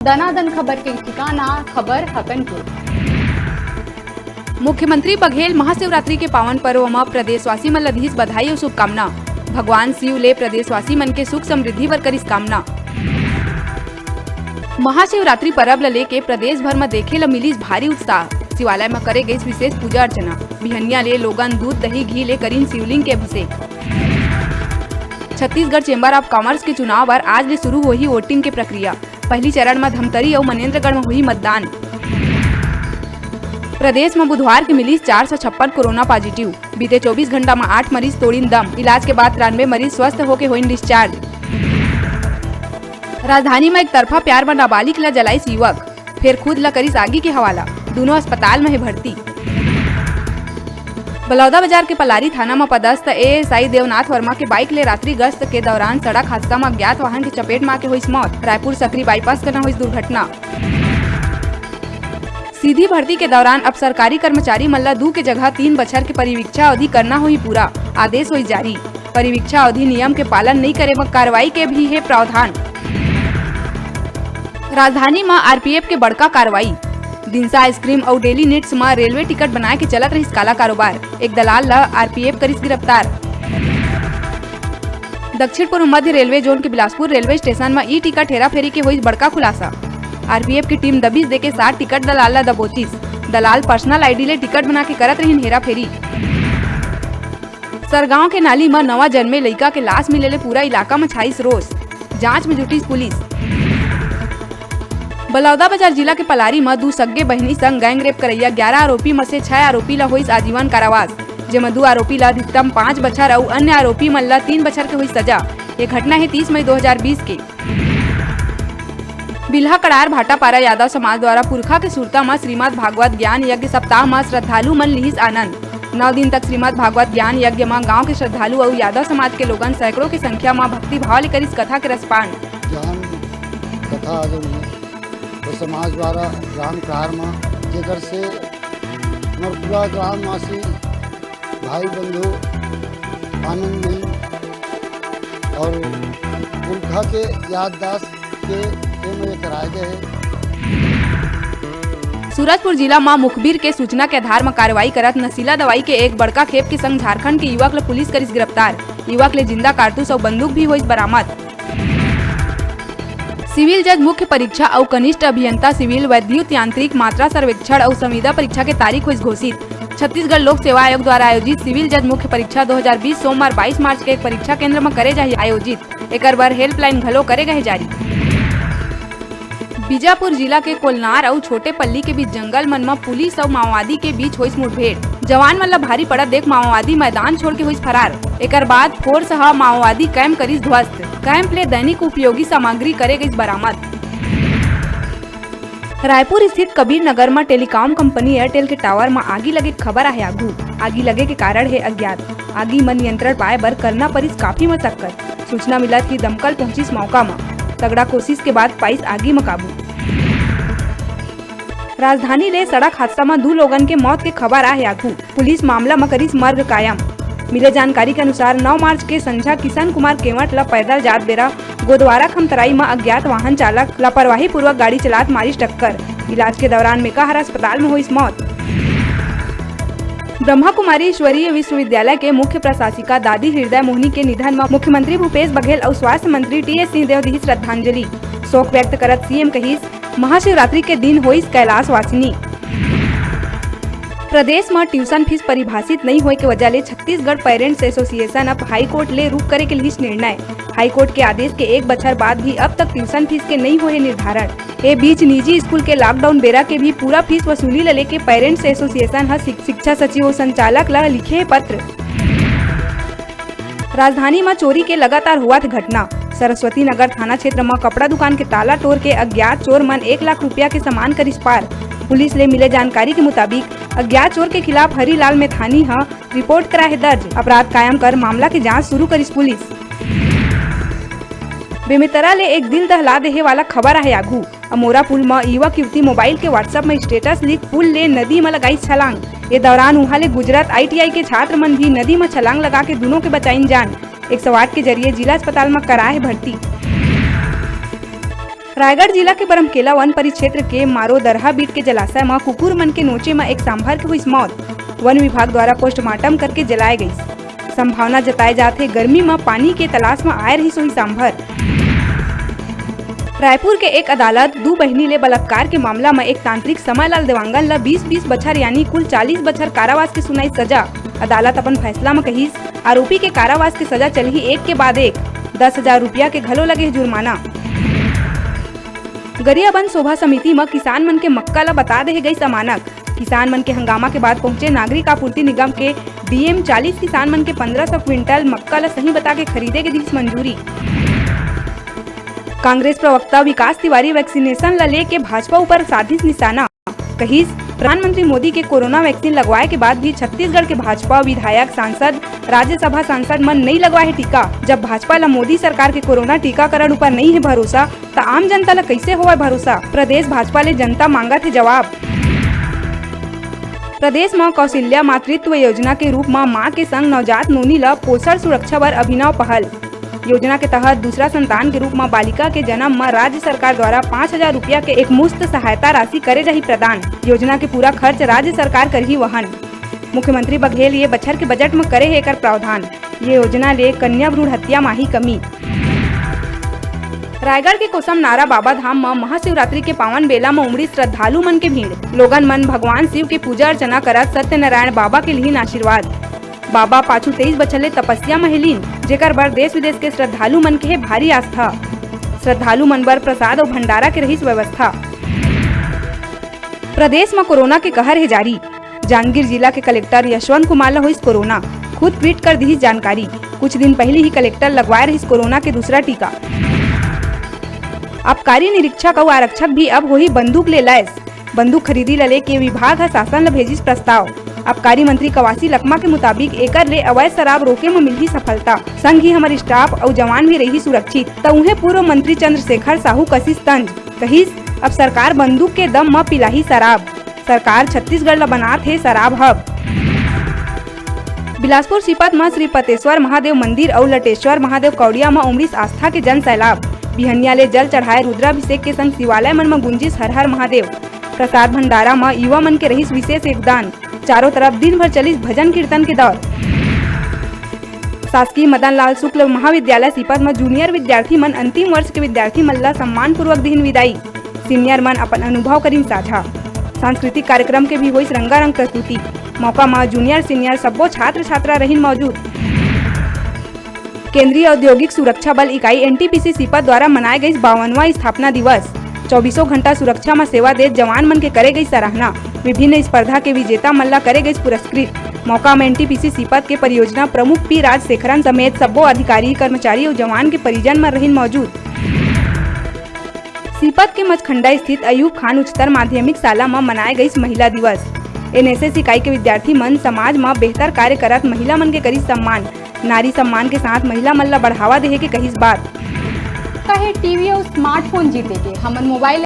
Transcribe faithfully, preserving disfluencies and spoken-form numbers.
दनादन खबर के ठिकाना, खबर हकनपुर। मुख्यमंत्री बघेल महाशिवरात्रि के पावन पर्व म प्रदेशवासी मन ल दिहिस बधाई अउ शुभकामना। भगवान शिव ले प्रदेशवासी मन के सुख समृद्धि बर करिस कामना। महाशिवरात्रि परब ल लेके प्रदेश भर म देखे ल मिलिस भारी उत्साह। शिवालय म करे गइस विशेष पूजा अर्चना। बिहनिया ले लोगन दूध, दही, घी ले करिन शिवलिंग के अभिषेक। छत्तीसगढ़ चेंबर ऑफ कॉमर्स के चुनाव बर आज ले शुरू होही वोटिंग के प्रक्रिया। पहली चरण म धमतरी अउ मनेंद्रगढ़ म होही मतदान। प्रदेश म बुधवार के मिलिस चार सौ छप्पन कोरोना पॉजिटिव। बीते चौबीस घंटा म आठ मरीज तोड़िन दम। इलाज के बाद तिरानवे मरीज स्वस्थ होके होइन डिस्चार्ज। राजधानी म एक तरफा प्यार म नाबालिग ल जलाइस युवक, फेर खुद ल करिस आगी के हवाला। दूनों अस्पताल म हे भर्ती। बलौदाबाजार के पलारी थाना म पदस्थ एएसआई देवनाथ वर्मा के बाइक ले रात्रि गश्त के दौरान सड़क हादसा म अज्ञात वाहन के चपेट म आके होइस मौत। रायपुर सकरी बाईपास कना होइस दुर्घटना। सीधी भर्ती के दौरान अब सरकारी कर्मचारी मन ल दू के जगह तीन बछर के परिवीक्षा अवधि करना होही पूरा, आदेश होइस जारी। परिवीक्षा अवधि नियम के पालन नइ करे म कार्रवाई के भी हे प्रावधान। राजधानी म आरपीएफ के बड़का कार्रवाई। दिनसा आइसक्रीम अउ डेली नीड्स म रेलवे टिकट बनाए के चलत रहिस काला कारोबार। एक दलाल ल आरपीएफ करिस गिरफ्तार। दक्षिण पूर्व मध्य रेलवे जोन के बिलासपुर रेलवे स्टेशन म ई टिकट हेराफेरी के होइस बड़का खुलासा। आरपीएफ के टीम दबिश देके सात टिकट दलाल ल दबोचिस। दलाल पर्सनल आईडी ले टिकट बना के करत रहिन हेराफेरी। सरगांव के नाली म नवा जन्मे लइका के लाश मिले ले पूरा इलाका म छाइस रोष। जांच म जुटिस पुलिस। बलौदाबाजार जिला के पलारी म दू सग्गे बहिनी संग गैंग रेप करइया ग्यारह आरोपी म से छह आरोपी ल होइस आजीवन कारावास, जेमा दू आरोपी ल अधिकतम पाँच बछर अउ अन्य आरोपी मन ल तीन बछर के होइस सजा। ये घटना हे तीस मई दो हज़ार बीस के। बिल्हा कड़ार भाटापारा यादव समाज द्वारा पुरखा के सुरता म श्रीमद् भागवत ज्ञान यज्ञ सप्ताह म श्रद्धालु मन लिहिस आनंद। नौ दिन तक श्रीमद् भागवत ज्ञान यज्ञ म गांव के श्रद्धालु अउ यादव समाज के लोगन सैकड़ों के संख्या म भक्ति भाव ले करिस कथा के रसपान। ज्ञान कथा जो हे, वो समाज द्वारा ग्राम कड़ार म, जेकर से हमर पूरा ग्रामवासी भाई बंधु आनंद मिल और पुरखा के याददाश्त के एमे कराए गए हे। सूरजपुर जिला म मुखबिर के सूचना के आधार म कार्रवाई करत नशीला दवाई के एक बड़का खेप के संग झारखंड के युवक ल पुलिस करिस गिरफ्तार। युवक ले जिंदा कारतूस अउ बंदूक भी होइस बरामद। सिविल जज मुख्य परीक्षा अउ कनिष्ठ अभियंता सिविल वैद्युत यांत्रिक मात्रा सर्वेक्षण अउ संविदा परीक्षा के तारीख होइस घोषित। छत्तीसगढ़ लोक सेवा आयोग द्वारा आयोजित सिविल जज मुख्य परीक्षा दो हज़ार बीस सोमवार बाईस मार्च के एक परीक्षा केंद्र म करे जाही आयोजित। एकर बर हेल्पलाइन घलो करे गए जारी। बीजापुर जिला के कोलनार अउ छोटे पल्ली के बीच जंगल मन म पुलिस अउ माओवादी के बीच होइस मुठभेड़। जवान मन ल भारी पड़त देख माओवादी मैदान छोड़ के होइस फरार। एकर बाद फोर्स ह माओवादी कैंप करिस ध्वस्त। कैंप ले दैनिक उपयोगी सामग्री करे गइस बरामद। रायपुर स्थित कबीर नगर म टेलीकॉम कंपनी एयरटेल के टावर म आगी लगे के खबर आहे आगू। आगी लगे के कारण हे अज्ञात। आगी म नियंत्रण पाए बर करना परिस काफी मशक्कत। सूचना मिलत ही दमकल पहुंचिस मौका म। तगड़ा कोशिश के बाद पाइस आगी म काबू। राजधानी ले सड़क हादसा म दू लोगन के मौत के खबर आहे आगू। पुलिस मामला म करिस मर्ग कायम। मिले जानकारी के अनुसार, नौ मार्च के संझा किशन कुमार केवट ल पैदल जात बेरा गोदवारा खमतराई म अज्ञात वाहन चालक लापरवाही पूर्वक गाड़ी चलात मारिस टक्कर। इलाज के दौरान मेकाहारा अस्पताल म होइस मौत। ब्रह्मा कुमारी ईश्वरीय विश्वविद्यालय के मुख्य प्रशासिका दादी हृदय मोहनी के निधन म मुख्यमंत्री भूपेश बघेल अउ स्वास्थ्य मंत्री टीएस सिंहदेव दिहिस श्रद्धांजलि। शोक व्यक्त करत सीएम कहिस, महाशिवरात्रि के दिन होइस कैलाशवासिनी। प्रदेश म ट्यूशन फीस परिभाषित नइ होए के वजह ले छत्तीसगढ़ पेरेंट्स एसोसिएशन अब हाईकोर्ट ले रुख करे के लिहिस निर्णय। हाईकोर्ट के आदेश के एक बछर बाद भी अब तक ट्यूशन फीस के नइ होए निर्धारण। ए बीच निजी स्कूल के लॉकडाउन बेरा के भी पूरा फीस वसूली ल लेके पेरेंट्स एसोसिएशन ह शिक-, शिक्षा सचिव अउ संचालक ल लिखे हे पत्र। राजधानी म चोरी के लगातार होवत घटना। सरस्वती नगर थाना क्षेत्र म कपड़ा दुकान के ताला टोर के अज्ञात चोर मन एक लाख रुपया के सामान करिस पार। पुलिस ले मिले जानकारी के मुताबिक, अज्ञात चोर के खिलाफ हरीलाल मेथानी ह रिपोर्ट कराए हे दर्ज। अपराध कायम कर मामला के जांच शुरू करिस पुलिस। बेमेतरा ले एक दिल दहला देहे वाला खबर आहे आगू। अमोरा पुल म युवक युवती मोबाइल के WhatsApp म स्टेटस लिख पुल ले नदी म लगाइस छलांग। ए दौरान उहां ले गुजरत आईटीआई के छात्र मन भी नदी म छलांग लगा के दूनों के बचाइन जान। एक सौ आठ के जरिए जिला अस्पताल म कराए हे भर्ती। रायगढ़ जिला के बरमकेला वन परिक्षेत्र के मारोदरहा बीट के जलाशय म कुकुर मन के नोचे म एक सांभर के होइस मौत। वन विभाग द्वारा पोस्टमार्टम करके जलाए गइस। संभावना जताए जात हे, गर्मी म पानी के तलाश म आए रहिस होही सांभर। रायपुर के एक अदालत दू बहिनी ले बलात्कार के मामला म एक तांत्रिक समयलाल देवांगन ल बीस बीस बछर यानी कुल चालीस बछर कारावास के सुनाई सजा। अदालत अपन फैसला म कहिस, आरोपी के कारावास के सजा चलही एक के बाद एक, दस हजार रुपया के घलो लगे हे जुर्माना। गरियाबंद शोभा समिति म किसान मन के मक्का ल बता देहे गइस अमानक। किसान मन के हंगामा के बाद पहुंचे नागरिक आपूर्ति निगम के डीएम, चालीस किसान मन के पंद्रह सौ क्विंटल मक्का ल सही बता के खरीदे के दिस मंजूरी। कांग्रेस प्रवक्ता विकास तिवारी वैक्सीनेशन ल लेके भाजपा ऊपर साधिस निशाना। कहिस, प्रधानमंत्री मोदी के कोरोना वैक्सीन लगवाए के बाद भी छत्तीसगढ़ के भाजपा विधायक, सांसद, राज्यसभा सांसद मन नइ लगवाए हे टीका। जब भाजपा ल मोदी सरकार के कोरोना टीकाकरण ऊपर नइ हे भरोसा, त आम जनता ल कइसे होवय भरोसा? प्रदेश भाजपा ले जनता मांगत हे जवाब। प्रदेश म कौशल्या मातृत्व योजना के रूप म मां के संग नवजात नोनी ल पोषण सुरक्षा बर अभिनव पहल। योजना के तहत दूसरा संतान के रूप म बालिका के जन्म म राज्य सरकार द्वारा पाँच हजार रुपया के एक मुश्त सहायता राशि करे जाही प्रदान। योजना के पूरा खर्च राज्य सरकार करही वहन। मुख्यमंत्री बघेल ये बछर के बजट म करे हे एकर प्रावधान। ये योजना ले कन्या भ्रूण हत्या म आही कमी। रायगढ़ के कोसमनारा बाबा धाम म महाशिवरात्रि के पावन बेला म उमड़ी श्रद्धालु मन के भीड़। लोगन मन भगवान शिव के पूजा अर्चना करत सत्यनारायण बाबा के लिहिन आशीर्वाद। बाबा पाछू तेईस बछर ले तपस्या म हे लीन, जेकर बर देश विदेश के श्रद्धालु मन के हे भारी आस्था। श्रद्धालु मन बर प्रसाद अउ भंडारा के रहिस व्यवस्था। प्रदेश म कोरोना के कहर हे जारी। जांजगीर जिला के कलेक्टर यशवंत कुमार ल होइस कोरोना, खुद ट्वीट कर दिहिस जानकारी। कुछ दिन पहिली ही कलेक्टर लगवाए रहिस कोरोना के दूसरा टीका। आबकारी निरीक्षक अउ आरक्षक भी अब होही बंदूक ले लैस। बंदूक खरीदी ल लेके विभाग ह शासन ल भेजिस प्रस्ताव। आबकारी मंत्री कवासी लखमा के मुताबिक एकर ले अवैध शराब रोके म मिलही सफलता। संग ही हमर स्टाफ अउ जवान भी रही सुरक्षित। त उहें पूर्व मंत्री चंद्रशेखर साहू कसिस तंज, कहिस, अब सरकार बंदूक के दम म पिलाही शराब। सरकार छत्तीसगढ़ ल बनात हे शराब हब। बिलासपुर सीपत म श्री पतेश्वर महादेव मंदिर अउ लटेश्वर महादेव कौड़िया म उमड़िस आस्था के जन सैलाब। बिहनिया ले जल चढ़ाए रुद्राभिषेक के संग शिवालय मन म गुंजिस हर हर महादेव। प्रसाद भंडारा म युवा मन के रहिस विशेष योगदान। चारों तरफ दिन भर चलिस भजन कीर्तन के दौर। शासकीय मदन लाल शुक्ल महाविद्यालय सीपत म जूनियर विद्यार्थी मन अंतिम वर्ष के विद्यार्थी मन ल सम्मान पूर्वक दिहिन विदाई। सीनियर मन अपन अनुभव करिन साझा। सांस्कृतिक कार्यक्रम के भी होइस रंगारंग प्रस्तुति। मौका म जूनियर सीनियर सब्बो छात्र छात्रा रहिन मौजूद। केंद्रीय औद्योगिक सुरक्षा बल इकाई एनटीपीसी सीपत द्वारा मनाए गइस बावनवां स्थापना दिवस। चौबीसों घंटा सुरक्षा म सेवा देत जवान मन के करे गइस सराहना। विभिन्न स्पर्धा के विजेता मन ला करे गइस पुरस्कृत। मौका म एनटीपीसी सीपत के परियोजना प्रमुख पी राजशेखरन समेत सब्बो अधिकारी, कर्मचारी अउ जवान के परिजन मन रहिन मौजूद। सीपत के मचखंडा स्थित अयूब खान उच्चतर माध्यमिक शाला म मनाए गइस महिला दिवस। एनएसएस इकाई के विद्यार्थी मन समाज म बेहतर कार्य करत महिला मन के करिस सम्मान। नारी सम्मान के साथ महिला मन ला बढ़ावा देहे के कहिस बात। कहे टीवी अउ स्मार्टफोन जीते के, हमन मोबाइल